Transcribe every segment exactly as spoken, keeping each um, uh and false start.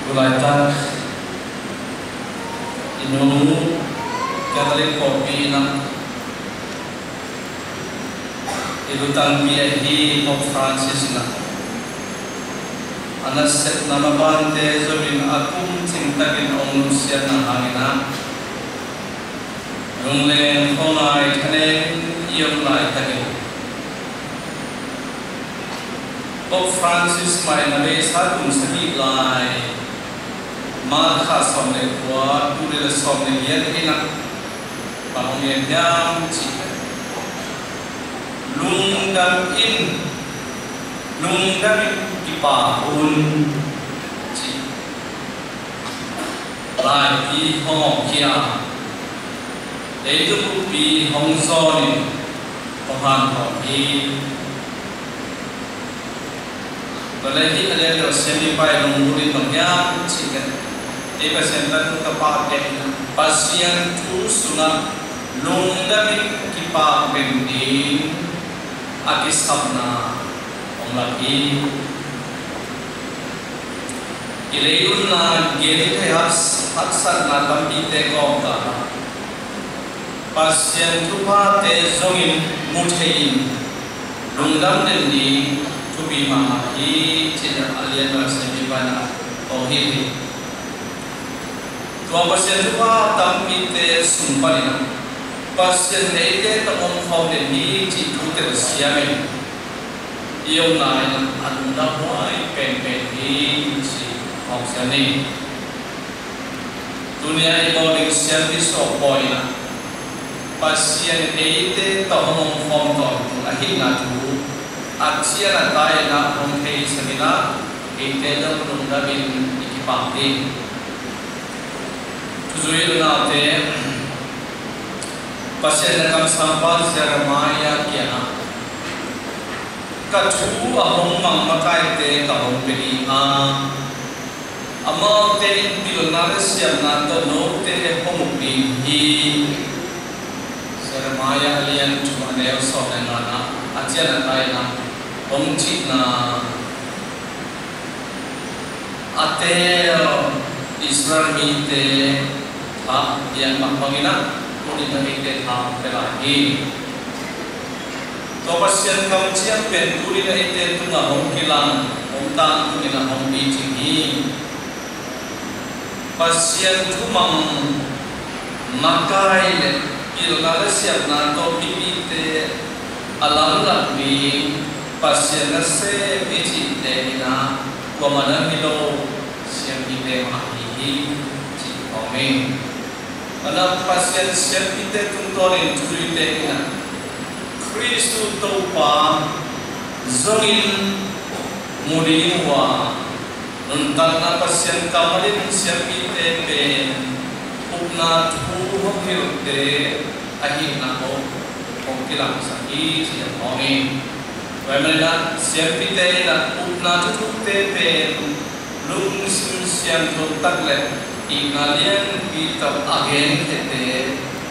Tulaitak i nu Catholic pawlpi in ah i lutangpi ahi Pope Francis in ah a nasepna mabante zongin a kum cingtakin hong nusiatna hangin ah lungleng khuangai thanem i om laitakin Pope Francis mah in a beisa kum sagih lai March kha sawm le kua, tul nih le sawm le giat in ah bang hong gen hiam cih leh, lungdam in, lungdam in kipak un, cih laipi hong hawmkhia, leitung buppi hong zawnin hong hanthawn hi. Tua leh hih a lian deuh Siampipa i lunggulh in bang hiam cih leh, ei Pasian tanu tapate in Pasian thu sungah lungdam in kipak pen ding a kisapna hong lak hi. I leitungah gen thei hak-, haksatna tampite kawmkal ah Pasian thuphate zongin mu thei in lungdam den ding thupi mahmah hi, ci-in a lian deuh Siampipa in hong hilh hi. Tua Pasian thupha tampite sung panin ah Pasian in eite tawh om khawm den hi cih thu telsiam in i omna in a lungdamhuai penpen hi, ci hong siam ni. Tuni-a i bawl ding Siampi suah pawi in ah Pasian in eite tawh hong om khawm tawntung ahihna thu a cian a tai in ah hong theisak in ah eite zong lungdam in i kipak ding. Thuzui unaute, Pasian in a kamsangpa Jeremiah kiangah, "Ka thu a hong mang makaite ka hong pia ding a, amaute in pilna le siamna tawh note hong uk ding hi." Jeremiah a lian thum a neu sawm le ngana a cian a tai in ah hong cihna a teel Israel mite tha piak mah bangin ah tuni-in ah eite tha hong pia lai hi. Tua Pasian kamciam pen tuni-in ah eite tungah hong kilang, hong tangtung in ah hong picing hi. Pasian thumang makai le pilna le siamna tawh mipite a lamlak ding Pasian nasem i cihte in ah kuamah na hi lo siampite mah ahi hi, ci khawm ing. Ahi zongin Pasian siampite tungtawnin thuzuite in ah Khristu Topa zongin mu ding uh a, nuntakna Pasian kammal in siampite pen upna thu hong hilhte ahihna hong, hong kilangsak hi, ci-in hong hi. Tua ahih manin ah siampite in ah upna thuthukte pen lungsim siangtho tak le itna lianpi tawh a genkhete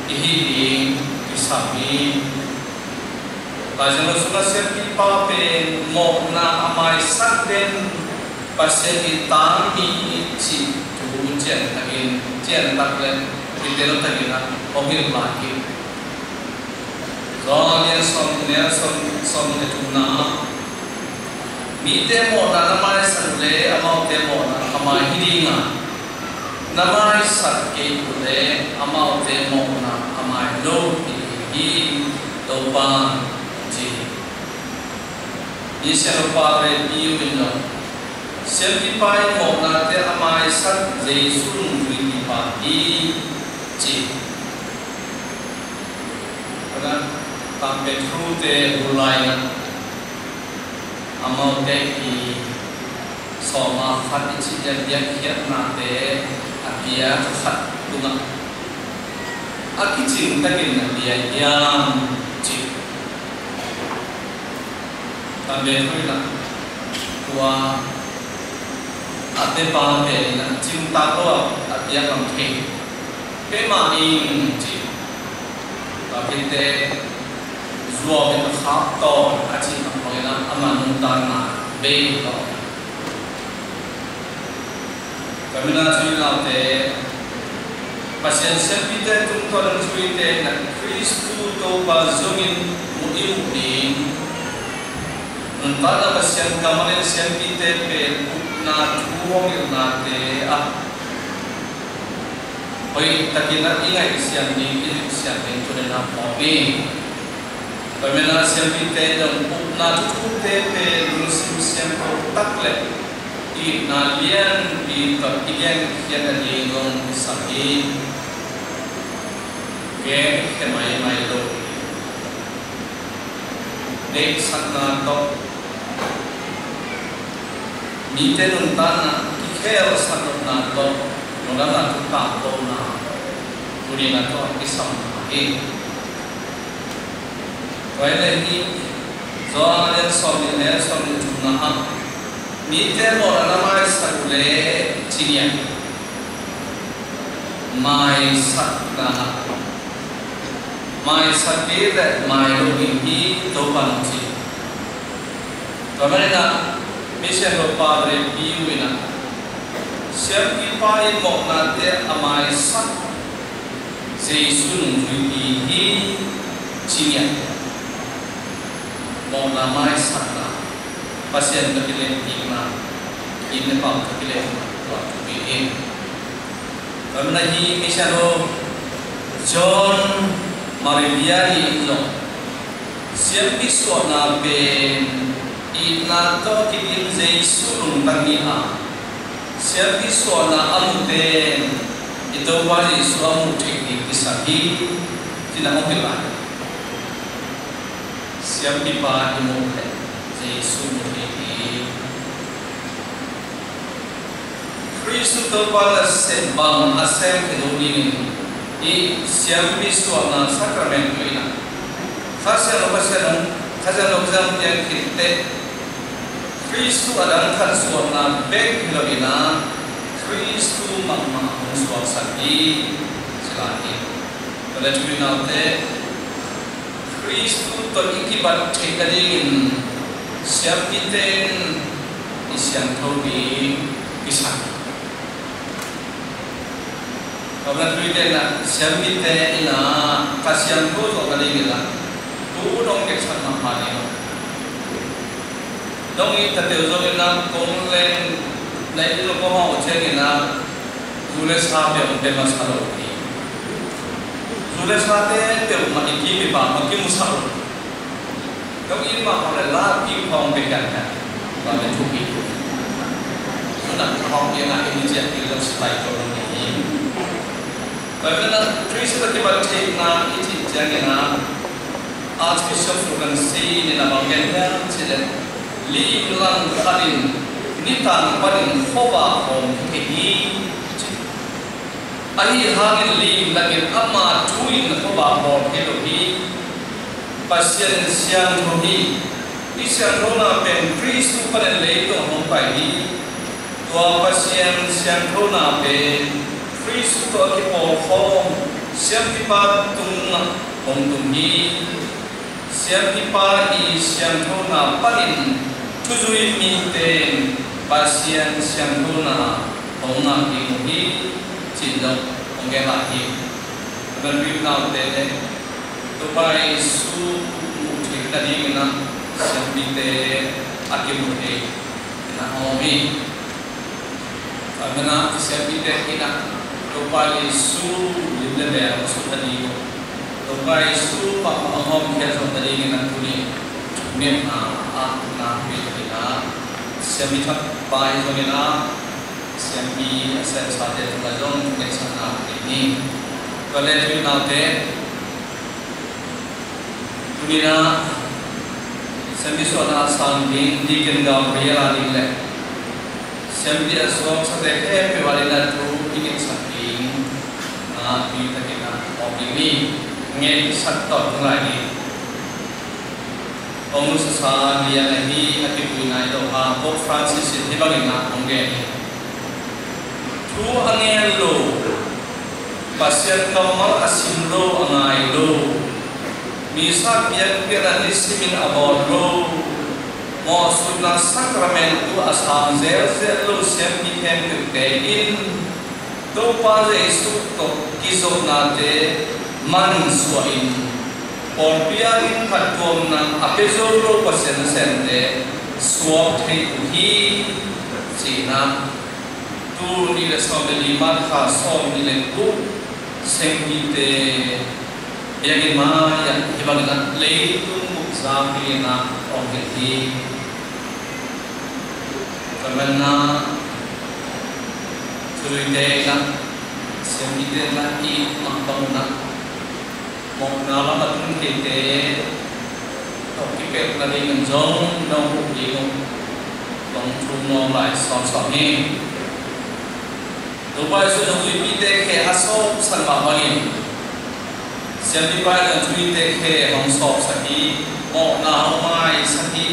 i hih ding kisam hi. Laisiangtho sungah siampipa pen mawhna a maisak den Pasian i tangmi i cih thu ciantakin, ciantak le kiteltakin ah hong hilh lai hi. Johan a lian sawm, neu sawm, sawm le thumna ah, "Mite mawhna na maisak uh leh amaute mawhna a mai hi ding a, na maisak kei uh leh amaute mawhna a mai lo hi ding hi, Topa," ci hi. Misiangtho Paulo in zong, "Siampipa in mawhnate a maisak Jesu nungzuipipa hi," ci hi. Tua Petrute hun lai-in ah amaute i sawm a khat i cih, a biakkhiatnate a bia khat tungah a kicing takin a bia hiam cih Petrute in ah tua a biapa pen in ah cingtak lo a, a biak lam thei. "Keimah ing," ci. Tua khit teh, "Zuau in a khak tawn," a cih bang bangin ah ama nuntakna bei tawn. Tua manin ah, tu-in ah, Pasian siampite tungtawn ah, tu-in ah, Khristu Topa zongin mu i muh ding, nuntakna Pasian kammal in siampite pen upna thu hong hilhnate ah hoihtakin ah i ngaihsiam ding, i hilhsiam ding tu-in ah phawk ni. Tua manin ah siampite in upna thuthute pen lungsim siangtho tak le itna lianpi tawh i genkhiat nading zong kisam hi. Genkhia maimai lo, deihsakna tawh, mite nuntakna kikhelsak nopna tawh, lungdamna thu tangkona, tuni-in ah tua kisam hi. Tua hi leh hih Johan a lian sawmnih, a lian sawmnih le thumna ah, mite mawhna na maisak uh leh ci ni a, maisak na, maisak kei leh mai lo ding hi, Topa'n ci. Tua manin ah, Mission Padre Pio in ah, siampipa in mawhnate a maisak Jesu nungzuipi hi, ci ni a, mawhna maisakna, Pasian tawh kilehpihna, itna pau tawh kilehpihna, tua thupi hi. Tua manin ah hih Mission John Mari Vianney in zong, siampi suahna pen itna tawh kidim Jesu lungtang hi a, siampi suahna a mute'n i Topa Jesu a muh theih ding kisam hi, ci-in ah hong hilh lai. Siampipa i muh leh Jesu mu thei hi. Khristu Topa nasep bang a sem khia zo dingin hih siampi suahna sacrament tawh in ah, Kha Siangtho, Kha Siangtho, Kha Siangtho, Kha Siangtho piang khit teh, Khristu a dang khat suahna bek hi lo-in ah, Khristu mahmah hong suaksak hi, ci lai hi. Tua leh tu-in ah, Khristu tawh i kibat theih nadingin siampite in i siangtho ding kisam. Tua manin ah tu-in ah siampite in ah ka siangtho zawh nadingin ah thu dong keksak mahmah ding. Dong i tateu zongin ah kong leng na i lo kong hong ciangin ah, zu le sa peuh hong pia masa lo hi. Zu le sate peuhmah i kim i pam mah kimusak lo. Dong i mah hong le la kim hong pia kian kian. Tua le thupi. Zu nak hong pia ngah i ni ciah i lo sipai ko lo ni hi. Tua manin ah Khristu tawh kibat theihna i cih ciangin ah, Archbishop Fulton Sheen in a bang gen hiam cih leh, lim lang khat in nitak panin khuavak hawm thei hi, ci. Ahi hangin lim lang in ama thu in khuavak hawm thei lo hi. Pasian siangtho hi. I siangthona pen Khristu panin leitung hong pai hi. Tua Pasian siangthona pen Khristu tawh a kipawlkhawm siampipa tungah hong tung hi. Siampipa i siangthona panin thuzui mite in Pasian siangthona hong ngah ding uh hi, ci-in zong hong gen lai hi. Tua manin ah, Topa Jesu muh theih nadingin ah siampite a kimu thei in ah hong om hi. Tua manin ah siampite in ah Topa Jesu lim le mel hong sut nading, Topa Jesu mah hong hawmkhiat zo nadingin ah tuni miatna ah na pia in ah, siampi thakpa hi zongin ah, siampi a sepsate tungah zong thungetsak na nei ni. Tua leh tu-in ah, tuni-in ah siampi suahna a sang ding Deacon Gabriel a ding le siampi a suaksate khempeuh a dingin ah thu i ngetsak ding, a, tui takin ah hong ding ni. Ngetsak tawh tung lai ni. Hong nusiasa lian ahi a kipuina i Topa Pope Francis in hih bangin ah hong gen hi. Thu a ngen lo, Pasian kammal a sim lo, a ngai lo, Missa biakpiakna nisimin a bawl lo, Mawhsutna sakrament uh a sang zelzel lo siampi khempeuhte in Topa Jesuh tawh kizopnate mansuah in pawlpi ading phattuamna a pia zo lo Pasian nasemte suak thei uh hi, ci-in ah tul nih le sawm le li March kha sawm nih le guk Siampite biakinn mai-ah hih bangin ah leitung bup zang dingin ah hong hilh hi. Tua manin ah thuzuite in ah Siampite in ah i it mah bangun ah mawhna lam a tung theite tawh kipelh nadingin zong nong huh ding uh hong thum nuam lai sawmsawm hi. Topa Jesuh in a huipite khe a sawpsak mah bangin Siampipa in a huipite khe hong sawpsak hi. Mawhna hong maisak hi.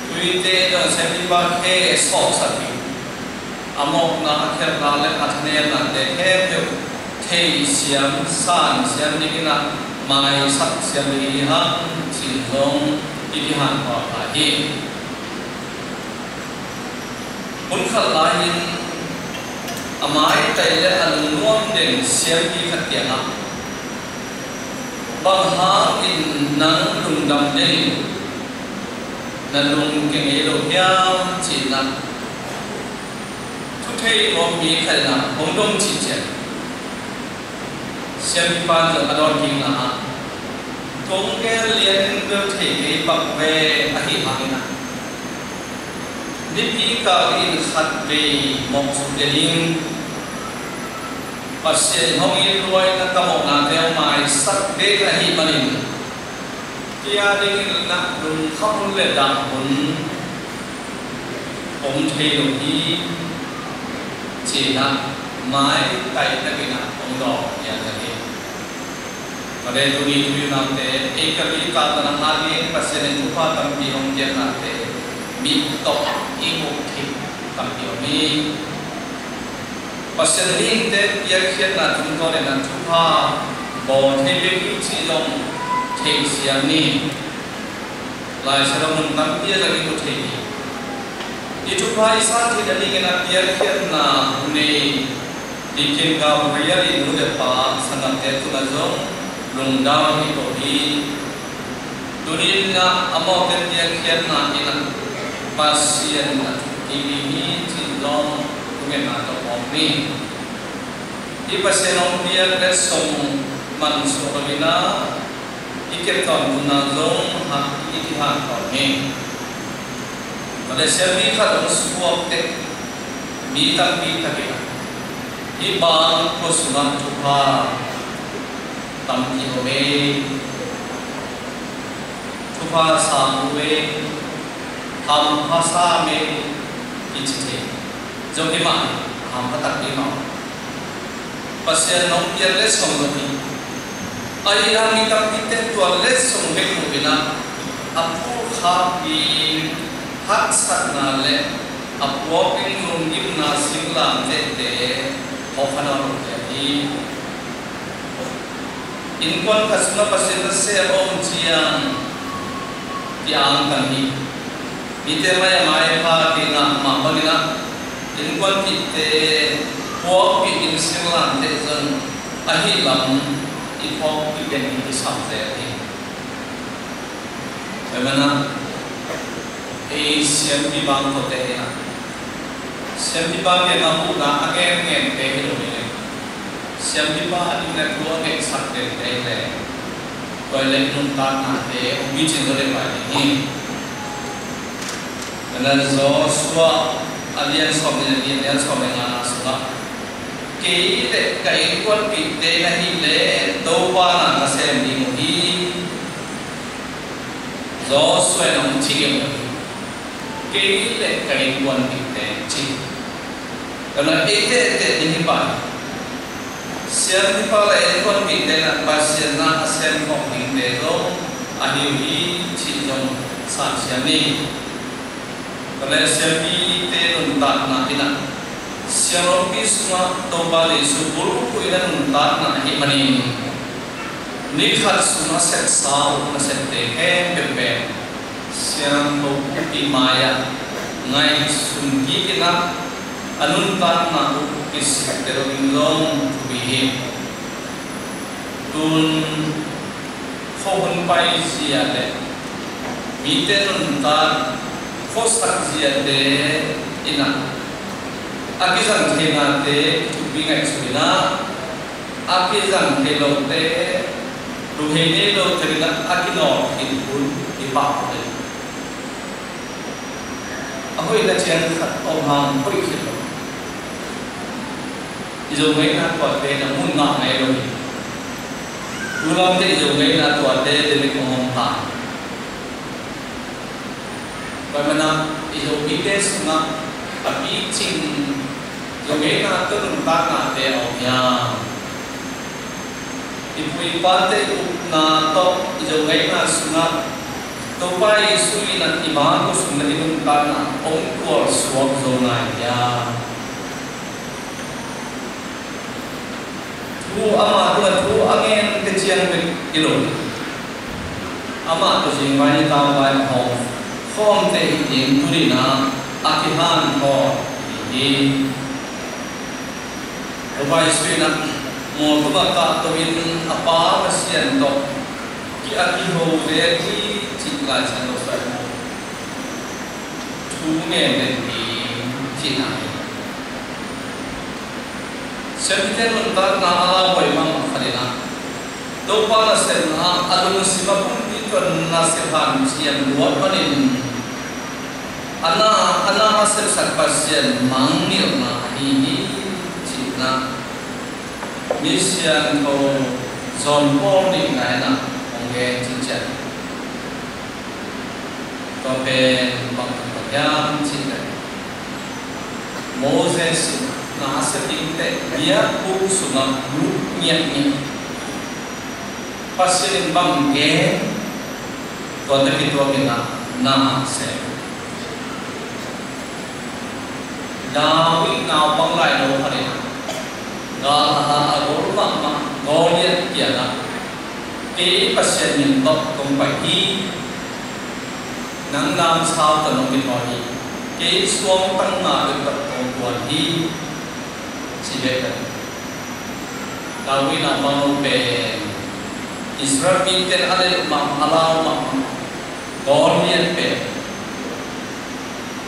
Huipite in a Siampipa khe sawpsak hi. A mawhna, a khialhna le a thanemnate khempeuh theisiam sansiam dingin ah maisak siam ding hi hang, ci-in zong i kihanthawn lai hi. Hun khat lai-in a maitai le a lungnuam den siampi khat kiangah, "Bang hangin nang lungdam den in na lungkia ngei lo hiam?" ci-in ah thu thei nuam mi khat in ah hong dong cih ciang, siampipa in zong a dawn kikna ah, "Kong gen lian in bel thei kei pak ve, ahih hangin ah nipi kal in khat vei mawhsut den in, Pasian in hong it lua in ah ka mawhnate hong maisak den ahih manin, tua dingin ah lungkham hun le dah hun om thei lo hi," ci-in ah maitai takin ah hong dawng hi. Tua leh tuni thu i unau te, ei ka mi tatan a ngah ding Pasian in thupha tampi hong piaknate mi tawh i muh theih tampi om hi. Pasian mihingte piakkhiatna tungtawn in ah thupha bawl thei bek hi cih zong theihsiam ni. Lai Siangtho mun tampi ah zong i mu thei hi. I thupha i san theih nadingin a piakkhiatna hong nei Deacon Gabriel i nu le pa sanggamte tungah zong lungdam i ko hi. Tuni-in ah amaute piakkhiatna in ah Pasian a thuk kik ding hi cih zong thungetna tawh phawk ni. I Pasian hong piak letsong mansuah lo-in ah i kep tawntunna zong hang i kihanthawn hi. Tua leh siampi khat hong suak teh mi tampi takin ah hih bang khua sungah thupha tampi om e, thupha sang uh e, hampha sam e, i ci thei. Zong hi mah, hampha takpi mah. Pasian hong piak letsong lo hi. Ahi hang mi tampite tua letsong bek mu-in ah a phulkhappi haksatna le a puak ding lunggimna singlamtehte hawh kha nawn lo hi. Innkuan khat sungah Pasian nasem a om ciang kiangtan hi. Mite mai a maipha kei ngah mah bangin ah innkuanpihte puakpih ding singlamteh zong ahih lam i phawkpih den ding i sam zel hi. Tua manin ah ei siampi bang kote in ah siampipa kiangah huhna a ngen ngente hi lo hi leh, siampipa a ding le thu a ngetsak dente hi leh, tua hi leh i nuntaknate hong picin zaw deuh lai ding hi. Tua leh Joshua a lian sawm nih le nih, a lian sawm le ngana sungah, "Kei le ka innkuanpihte na hih leh Topa na ka sem ding uh hi," Joshua in hong ci ngei uh hi. "Kei le ka innkuanpihte," ci. Tua leh eite eite ding hi pah hi. Siampipa le innkuanpihte in ah Pasian na a sem khawm dingte zong ahi uh hi cih zong sansiam ni. Tua leh siampite nuntakna in ah siangthopi sungah Topa Jesu bulphuhna nuntakna ahih manin, ni khat sungah sepsa uh nasepte khempeuh pen Siangtho Upi mai-ah ngaihsun kik in ah, a nuntakna uh kisik te lo ding zong thupi hi. Tun khuahun paizia le mite nuntak khuasak ziate in ah a kizang theinate thupi ngaihsun in ah, a kizang thei lote, lunghei nei lo tengin ah a kinawl khin hun i pah uh hi. A hoihna ciang khat om hang hoih khit lo. I Zo ngeina tuate na mun ngah ngei lo hi. Tulamte i Zo ngeina tuate limit om om ta. Tua manin ah i Zomite sungah a picing Zo ngeina tawh nuntaknate a om hiam? I pu i pate i upna tawh i Zo ngeina sungah Topa Jesu in ah i bang kua sung le i nuntakna hong tualsuak zo nai hiam? Thu amah tungah thu a gen te ciang bek hi lo. Amah tawh zingvai nitang vai a hawm khawmte hi ding tuni-in ah a kihanthawn hi. Topa Jesu in ah mual tungah kahto in a Pa Pasian tawh ki a kiho zel hi cih Lai Siangtho sungah thu ngen den ding cihna hi. Siampite nuntakna a lauhuai mahmah khat in ah Topa nasepna ah a lungsim a pumpi tawh nasep hanciam luat manin a na, a na a sepsak Pasian mangngilhna ahi hi cihna mi siangtho John Paul nihna in ah hong gen cincian. Tua pen bang tawh hiam cih leh Moses in na a sep dingte biakbuk sungah lut ngiatngiat. Pasian in bang gen, tua tawh kituak in ah na a sep. David naupang lailo khat in ah galhang a gol mahmah Goliath kiangah, kei Pasian min tawh kong pai hi. Nang namsau tawh nong kithawi hi. Kei suangtang nga bek tawh kong kuan hi, ci bek a. David naupang lo pen Israel mite a lel mahmah, a lau mahmah Goliath pen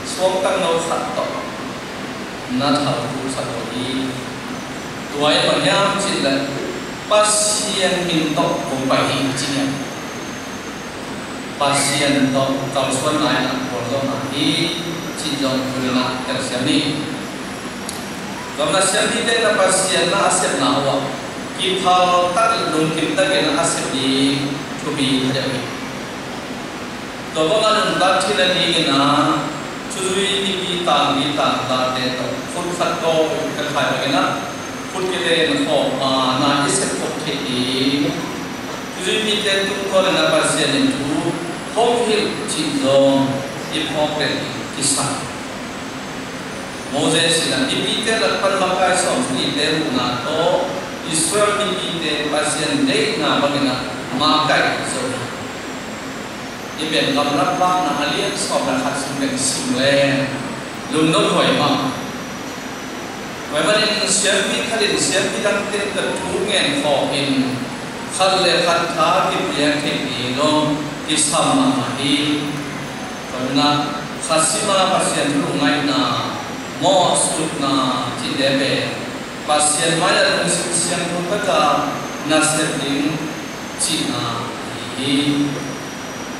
suangtang lo khat tawh na thalthu sak lo hi. Tua in bang hiam cih leh Pasian min tawh kong pai hi ci hi. Pasian tawh kalsuanna in ah gualzawhna hi cih zong tuni-in ah telsiam ni. Tua manin siampite in ah Pasian na a sepna uh ah kiphal tak lungkim takin a sep ding thupi khat hi. Tua bangah nuntak theih nadingin ah thuzui mipi tangpi tangtate tawh khut khat tawh ka khai bangin ah khut kilen khawm a na i sep khop theih ding. Thuzui mite tungtawnin ah Pasian in thu hong hilh cih zong i phawk leh kisam. Moses in ah mipite lak pan makai sawmthum nihte muhna tawh Israel mipite Pasian deihna bangin ah makai zo hi. I Bible gamlak lakna a lian sawm le khat sung pen sim leng lungdam huai mah. Tua ahih manin siampi khat in siampi dangte tawh thu ngen khawm in khat le khat tha kipia theih ding zong kisam mahmah hi. Tua manin ah khat sim a Pasian thu lungngaihna, mawhsutna cihte pen Pasian mai-ah lungsim siangtho taka nasep ding cihna ahi hi.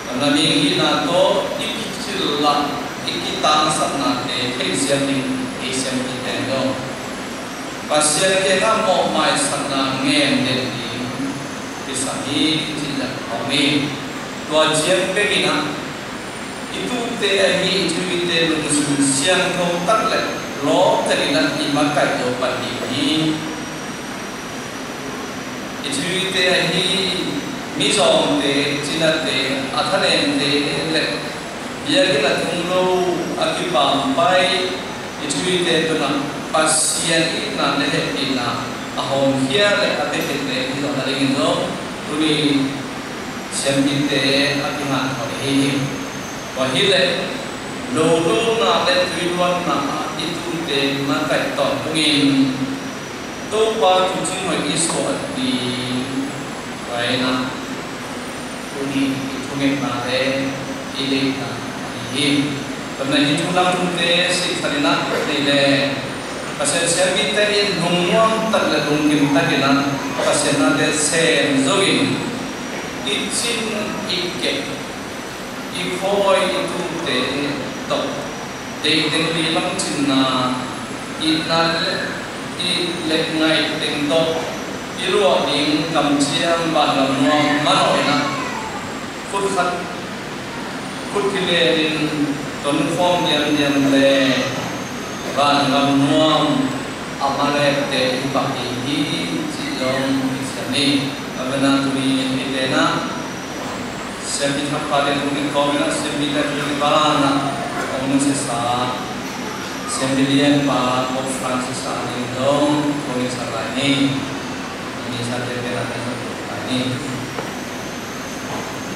Tua manin ah mihingna tawh i kicil lah i kitangsapnate theihsiam ding ei siampite in zong Pasian kiangah mawhmaisakna ngen den ding kisam hi cih zong om hi. Tua ciang bekin ah i tuute ahi i thuhite lungsim siangtho tak le lawm takin ah i makaih zo pan ding hi. I thuhite ahi mizawngte, cinate, a thanente le biakinn a tung lo, a kipampai i thuhite tungah Pasian itna le hehpihna a hawmkhia le a pia khit le hi zawh nadingin zong tuni siampite a kihanthawn ahi hi. Tua hileh lolona le tuiluatna ah i tute na kaih tawn dongin Topa tuucing hoih i suah ding tua in ah tuni i thungetna le i deihna ahi hi. Tua manin hih thu lam thumte sih khat in ah nei le Pasian siamite in lungnuam tak le lungkim takin ah Pasian nate sem zongin i cin i kep, i khawi i tute tawh deih teng, lungdam cinna, itna le i lek ngaih teng tawh i luah ding kamciam vangam nuam manawh in ah khut khat khut kilenin tonkhawm diamdiam le vangam nuam a malepte i bang ding hi cih zong i siam ni. Tua manin tuni eite in ah siampi thakpate thu ngen kawmin ah siampite thu ngen banah hong nusiasa siampi lianpa Pope Francis a ding zong thu ngen sak lai ni. Tuni siampite in ah hong nusiasa lai ni.